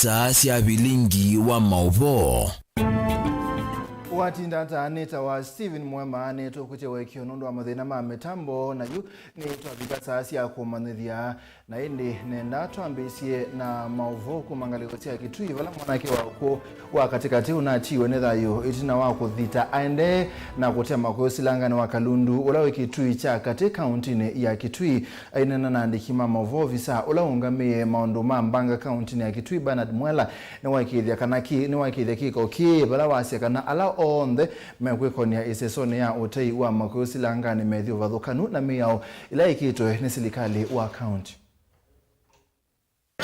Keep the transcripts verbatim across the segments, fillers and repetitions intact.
Saa sya vilingi wa maũvoo. Watinda ata nĩtawa Steven Mwema, nĩtũkwĩtya ũekeo nũndũ wa mathĩna ma mĩtambo, na yu nĩtwavika saa sya kũmanyĩthya. Na ĩndĩ nenda twambĩĩsye na maũvoo kuma ngalĩko sya Kitui, vala mwanake wa ũkũũ wa katĩkatĩ ũnatiiwe nĩ thayũ ĩtina wa kũthita aendee na kũtema kũyũ silanganĩ wa Kalundu ũla wĩ Kitui kya katĩ kauntinĩ ya Kitui. Aineena na andĩki ma maũvoo, ovisa ũla ũũngamĩe maũndũ ma mbanga kauntinĩ ya Kitui, Bernard Mwela, nĩwaĩkĩĩthya kana kĩ, nĩwaĩkĩĩthya kĩko kĩĩ, vala wasya kana ala onthe mekwĩkonia ĩsesonĩ ya ũtei wa makũyũ silanganĩ methĩ ũvathũkanu na mĩao ĩla ĩkĩtwe nĩ silikalĩ wa kaunti.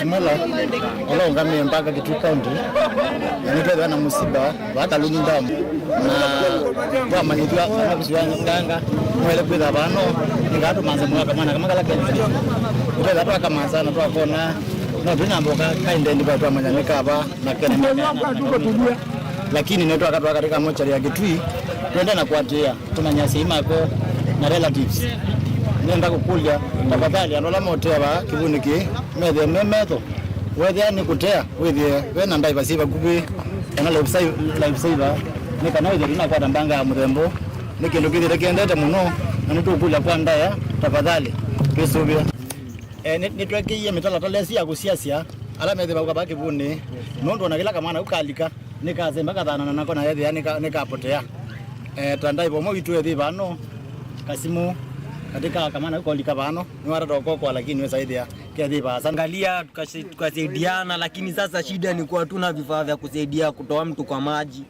Mwela, ũla ũngamĩe mbanga Kitui County, na nĩtwethĩwa na mũsiba vaa Kalundu Dam, na twamanyĩthw'a kana visi wa nganga mwaĩle kwĩtha vano, nĩkaa tũmanze mwaka mwana kama kala kethĩwa. Twetha twakamanza na twakona no twĩ na mboka kaindendi kwa twamanya nĩ kava na kena. Lakini nĩtwakatwaa katika mochari ya Kitui, twende na kuatĩĩa. Tũmanye asyai makwa na relatives. Nĩenda kũkũlya, tafadhali, andũ ala motea vaa kĩvunĩ kĩĩ, methĩe me metho. Wethĩa nĩ kũtea, wĩthĩe ve na ndaiva syĩ vakuvĩ, kana life sa-, life saver, nĩ kana wĩthĩe ndũnakwata mbanga ya mũthemba ũũ. Nĩ kĩndũ kĩthĩte kĩendete mũno, na nĩtũkũlya kwa ndaĩa, tafadhali, twĩsũvĩe. E, nĩ, nĩtwekĩie mĩtalatala ĩsu ya kũsiasya ala methĩwa vaa kĩvunĩ, nũndũ ona kĩla kamwana kau kalika, nĩkasemba kathanana nako na ethĩa nĩka-, nĩkapotea. E, ta ndaiva ũmwe witũ ethĩ vano, kasimũ katĩ ka kamwana kau kolika vano, nĩwatata ũkokoa, lakini wĩsa ĩthĩa kethĩ vaasa. Angalia, tukasi-, tukasaidiana, lakini sasa shida ni kuwa hatuna vifaa vya kusaidia kutoa mtu kwa maji.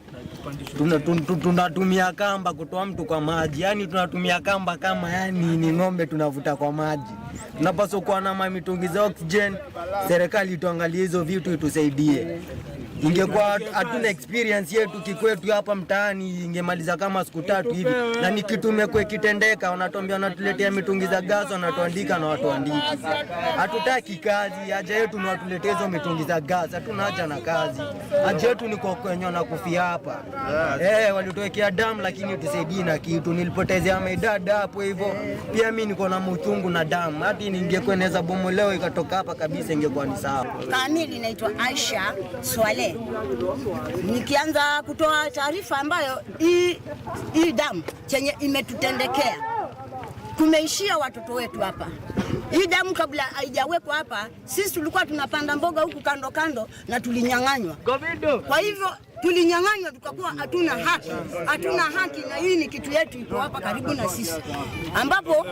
Tuna-, tun-, tun-, tunatumia kamba kutoa mtu kwa maji. Yaani tunatumia kamba kama, yaani, ni ng'ombe tunavuta kwa maji. Tunapaswa kuwa na mamitungi za oxygen. Serikali ituangalie hizo vitu, itusaidie. Ingekuwa hat-, hatuna experience yetu kikwetu hapa mtaani, ingemaliza kama siku tatu hivi. Na ni kitu imekuwa ikitendeka, wanatuambia wanatuletea mitungi za gas, wanatuandika na watuandiki. Hatutaki kazi, haja yetu ni watuletee hizo mitungi za gas. Hatuna haja na kazi. Haja yetu ni kuokoa wenye wanakufia hapa. Eh, walituwekea damu lakini tusaidii na kitu. Nilipotezea my dad hapo hivyo. Pia mimi niko na mchungu na damu. Hata ningekuwa naweza bomolewa ikatoka hapa kabisa, ingekuwa ni sawa. Kamili naitwa Aisha Swaleh. Nikianza kutoa taarifa ambayo hii, hii damu chenye imetutendekea, tumeishia watoto wetu hapa. Hii damu kabla haijawekwa hapa, sisi tulikuwa tunapanda mboga huku kando kando na tulinyang'anywa. Kwa hivyo tulinyang'anywa, tukakuwa hatuna haki, hatuna haki, na hii ni kitu yetu iko hapa karibu na sisi, ambapo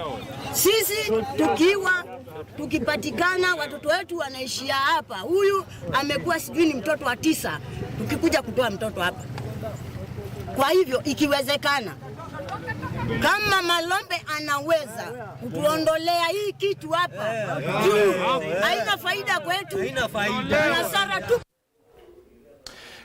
sisi tukiwa, tukipatikana, watoto wetu wanaishia hapa. Huyu amekuwa sijui ni mtoto wa tisa, tukikuja kutoa mtoto hapa. Kwa hivyo ikiwezekana, kama Malombe anaweza kutuondolea hii kitu hapa juu, haina faida kwetu, haina faida, ni hasara tu.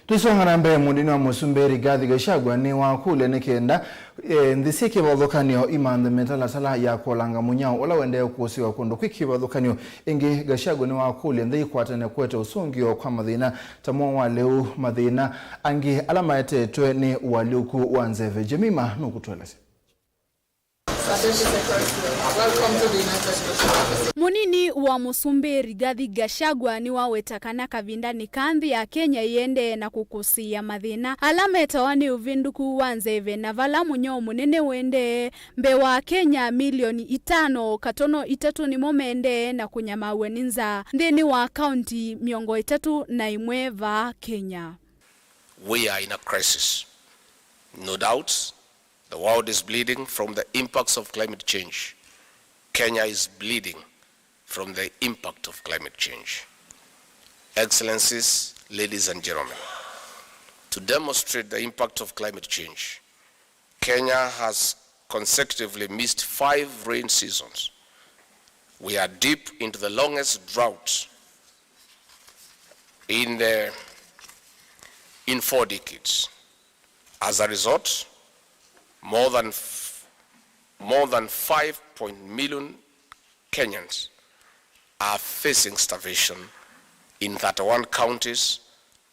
Tũisonga na mbee, mũndĩni wa mũsumbĩ Rigathi Gachagua nĩwakũlya nĩ kenda, e, nthĩ syĩ kĩvathũkany'o imanthe mĩtalatala ya kũlanga mũnyao ũla ũendee kũsĩwa kũndũ kwĩ kĩvathũkany'o. Ĩngĩ, Gachagua nĩwakũlya nthĩ ikwatane kũete ũsũngĩo kwa mathĩna ta mũo wa lĩu, mathĩna angĩ ala maetetwe nĩ ũalyũku wa nzeve. Jemima nũkũtũelesya. Mũnini wa mũsumbĩ Rigathi Gachagua nĩwaweta kana kavindanĩ kaa nthĩ ya Kenya ĩendee na kũkũsĩĩa mathĩna ala metawa nĩ ũvĩndũku wa nzeve, na vala mũnyoo mũnene ũendee, mbee wa Akenya milioni itano katono itatũ nĩmo mendee na kũnyamaw'a nĩ nzaa nthĩnĩ wa kaunti mĩongo ĩtatũ na ĩmwe vaa Kenya. We are in a crisis. No doubt, the world is bleeding from the impacts of climate change. Kenya is bleeding from the impact of climate change. Excellencies, ladies and gentlemen, to demonstrate the impact of climate change, Kenya has consecutively missed five rain seasons. We are deep into the longest drought in the, in four decades. As a result, more than f-, more than five point million Kenyans are facing starvation in thirty-one counties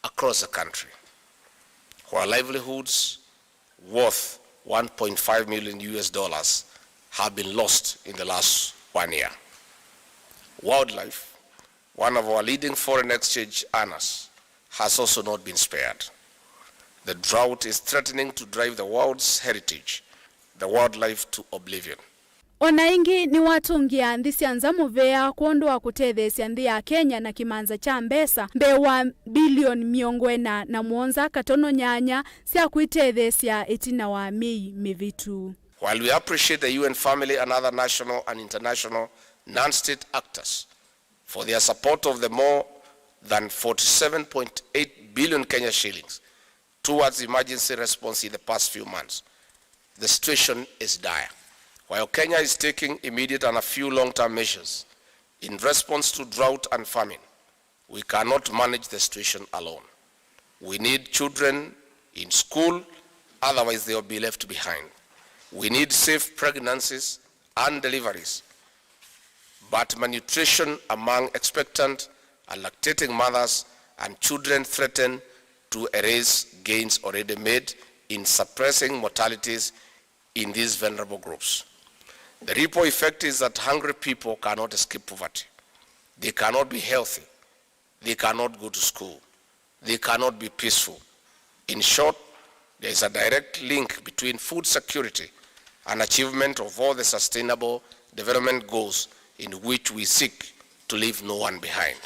across the country, where livelihoods worth one point five million U S dollars have been lost in the last one year. Wildlife, one of our leading foreign exchange earners, has also not been spared. The drought is threatening to drive the world's heritage, the wildlife, to oblivion. O na ĩngĩ, nĩwatũngĩa nthĩ sya nza mũvea kwondũ wa kũtetheesya nthĩ ya Kenya na kĩmanza kya mbesa mbee wa mbilioni mĩongo ĩna na mũonza katono nyanya sya kwĩtetheesya ĩtina wa myei mĩvĩtu. While we appreciate the U N family and other national and international non-state actors for their support of the more than forty-seven point eight billion Kenya shillings towards emergency response in the past few months, the situation is dire. While Kenya is taking immediate and a few long-term measures in response to drought and famine, we cannot manage the situation alone. We need children in school, otherwise they will be left behind. We need safe pregnancies and deliveries, but malnutrition among expectant and lactating mothers and children threaten to erase gains already made in suppressing mortalities in these vulnerable groups. The ripple effect is that hungry people cannot escape poverty. They cannot be healthy. They cannot go to school. They cannot be peaceful. In short, there is a direct link between food security and achievement of all the sustainable development goals in which we seek to leave no one behind.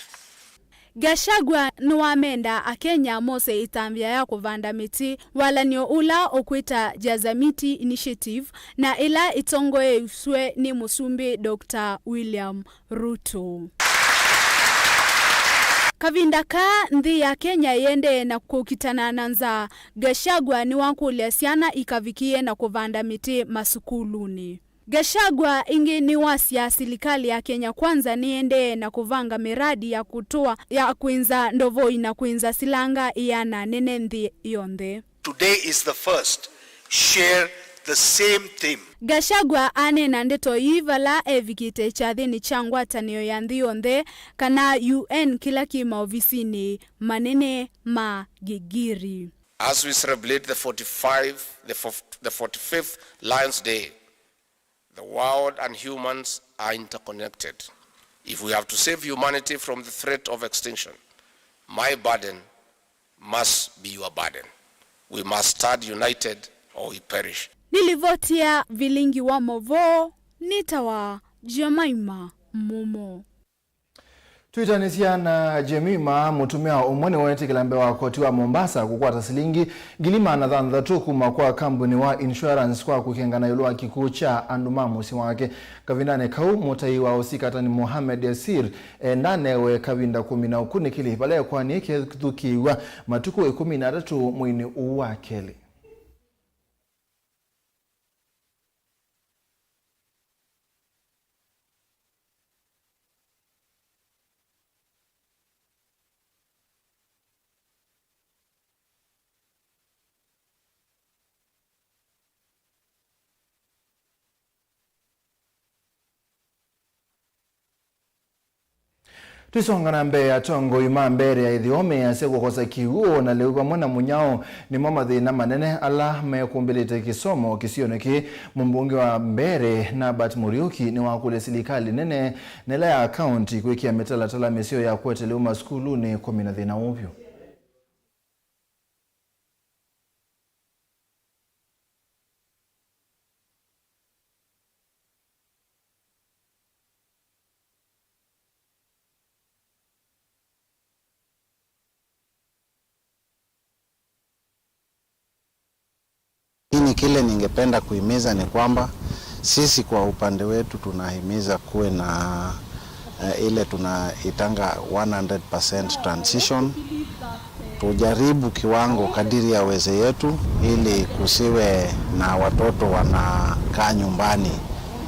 Gachagua nĩwamenda Akenya mose ĩtambya ya kũvanda mĩtĩ, walan'yo ũla ũkwĩta Jaza Miti Initiative, na ĩla ĩtongoeisw'e nĩ Mũsumbĩ Doctor William Ruto. Kavinda kaa nthĩ ya Kenya ĩendee na kũkitana na nzaa, Gachagua nĩwakũlya syana ikavikĩe na kũvanda mĩtĩ masukulunĩ. Gachagua ĩngĩ nĩwasya silikalĩ ya Kenya Kwanza nĩendee na kũvanga mĩradi ya kũtũa ya kwĩnza ndovoi na kwĩnza silanga ĩana nene nthĩ yonthe. Today is the first. Share the same theme. Gachagua aneena ndeto ii vala evikĩte kyathĩnĩ kya ngwatanĩo ya nthĩ yonthe, kana U N, kĩla kĩ maovisinĩ manene ma Gigiri. As we celebrate the forty-five, the fof-, the forty-fifth Lions Day, the world and humans are interconnected. If we have to save humanity from the threat of extinction, my burden must be your burden. We must stand united or we perish. Nĩ livoti ya vilingi wa movoo, nĩtawa Jemima Mumo. Twĩtanĩsya na Jemima, mũtumĩa ũmwe nĩweetĩkĩla mbee wa koti wa Mombasa kũkwata silingi ngili maana thanthatũ kuma kwa kambuni wa insurance kwa kũkengana ĩũlũ wa kĩkw'ũ kya andũ ma mũsyĩ wake. Kavindanĩ kau, mũtai wa ũsikatani Mohamed Yasir endaa anewe kavinda kũmina ũkunĩkĩli vala ĩkoani kĩthukĩĩw'a matukũ ĩkũmi na atatũ mweinĩ ũũ wa kelĩ. Tũisonga na mbee, atongoi ma mbeere ya ĩtheo measya kũkosa kĩw'ũ na lĩu vamwe na mũnyao nĩmo mathĩna manene ala mekũmbĩlĩte kĩsomo kĩsionĩ kĩĩ. Mũmbunge wa mbeere Norbert Muriuki nĩwakũlya silikalĩ nene na ĩla ya kaunti kwĩkĩa mĩtalatala mĩseo ya kũete lĩu masukulunĩ kũmina thĩna ũũ vyũ. Lakini kile ningependa kuhimiza ni kwamba sisi kwa upande wetu tunahimiza kuwe na, eh, ile tunaitanga one hundred percent transition. Tujaribu kiwango kadiri ya uwezo yetu ili kusiwe na watoto wanakaa nyumbani,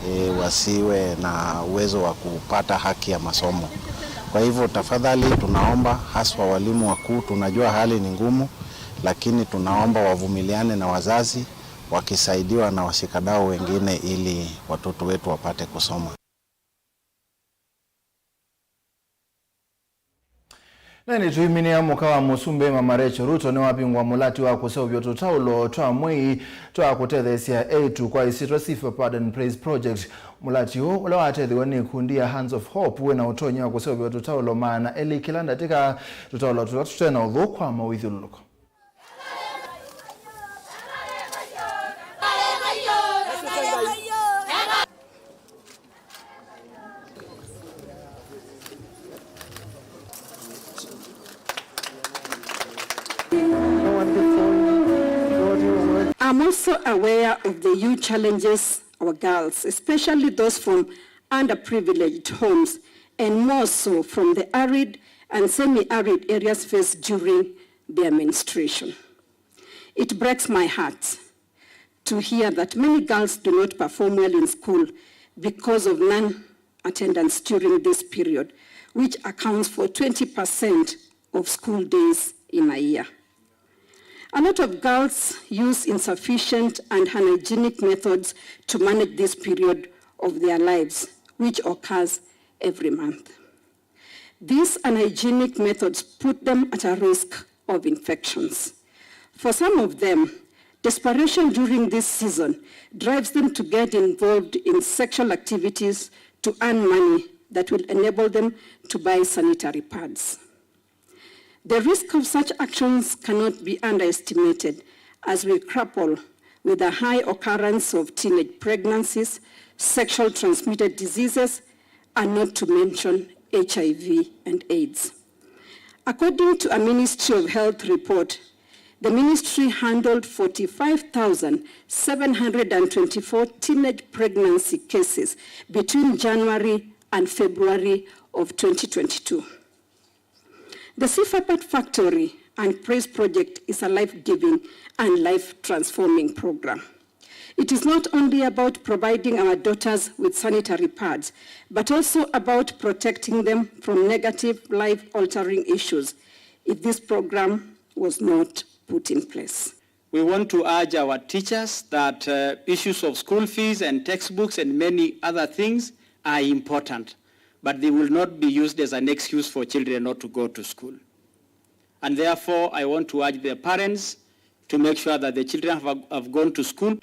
eh, wasiwe na uwezo wa kupata haki ya masomo. Kwa hivyo tafadhali tunaomba haswa walimu wakuu, tunajua hali ni ngumu, lakini tunaomba wavumiliane na wazazi wakisaidiwa na washikadau wengine ili watoto wetu wapate kusoma. Na nĩtũiminĩa mũka wa Mũsumbĩ Mama Rachel Ruto nĩwavingũa mũlati wa kũseũvya tũtaũlo twa mwei twa kũtetheesya eĩtu kwa ĩsyĩtwa Sifa Pardon Praise Project. Mũlati ũũ, ũla watetheew'a nĩ ĩkundi ya Hands of Hope, wĩ na ũtonyi wa kũseũvya tũtaũlo maana elĩ kĩla ndatĩka, tũtaũlo tũla tũte na ũthũku wa mawĩthyũlũlũko. I'm also aware of the huge challenges our girls, especially those from underprivileged homes, and more so from the arid and semi-arid areas, face during their menstruation. It breaks my heart to hear that many girls do not perform well in school because of non-attendance during this period, which accounts for twenty percent of school days in a year. A lot of girls use insufficient and unhygienic methods to manage this period of their lives, which occurs every month. These unhygienic methods put them at a risk of infections. For some of them, desperation during this season drives them to get involved in sexual activities to earn money that will enable them to buy sanitary pads. The risk of such actions cannot be underestimated as we grapple with a high occurrence of teenage pregnancies, sexual transmitted diseases, and not to mention H I V and AIDS. According to a Ministry of Health report, the ministry handled forty-five thousand seven hundred and twenty-four teenage pregnancy cases between January and February of twenty twenty-two. The Sifa Pad Factory and Praise Project is a life-giving and life-transforming program. It is not only about providing our daughters with sanitary pads, but also about protecting them from negative life-altering issues if this program was not put in place. We want to urge our teachers that, uh, issues of school fees and textbooks and many other things are important, but they will not be used as an excuse for children not to go to school. And therefore, I want to urge the parents to make sure that the children have, have gone to school.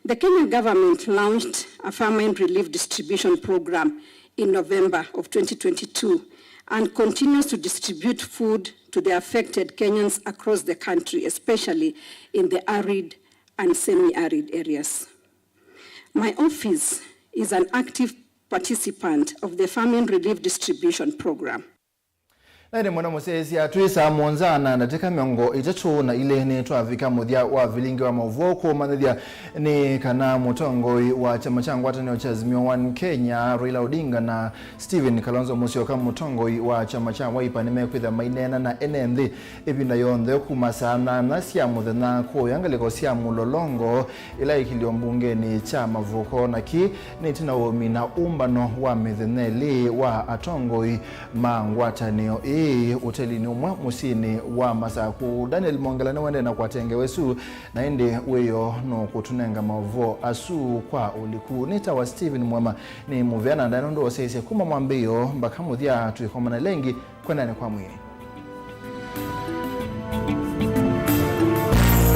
The Kenyan government launched a famine relief distribution program in November of twenty twenty-two and continues to distribute food to the affected Kenyans across the country, especially in the arid and semi-arid areas. My office is an active participant of the famine relief distribution program. Na ĩndĩ mũno mũsyaĩĩsya, twĩ saa mũonza na ndatĩka mĩongo ĩtatũ na ilĩ nĩ twavika mũthya wa vilingi wa maũvoo. Kũmanyĩthya nĩ kana mũtongoi wa kyama kya ngwatanĩo kya Azimio One Kenya, Raila Odinga, na Stephen Kalonzo Musyoka, mũtongoi wa kyama kya Wiper, nĩmekwĩthĩwa maineena na ene nthĩ ĩvinda yonthe kuma saa nyanya sya mũthenya kũya ngalĩko sya mũlolongo ĩla ĩkilio mbungenĩ kya mavuko. Na kĩĩ nĩ ĩtina wa ũmina ũmbano wa mĩthenya ĩlĩ wa atongoi ma ngwatanĩo ĩĩ ũtelinĩ ũmwe mũsyĩnĩ wa Masaku. Daniel Mongela nĩwendee na kwatengea wesu, na ĩndĩ wĩoo nũkũtũnenga maũvoo asu kwa ũliku. Nĩtawa Stephen Mwema, nĩ mũvea na ndaĩ nũndũ wasyaĩĩsye kuma mwambĩĩo mbaka mũthya. Tũikomana lengi kwendanĩ kwa mwĩĩ.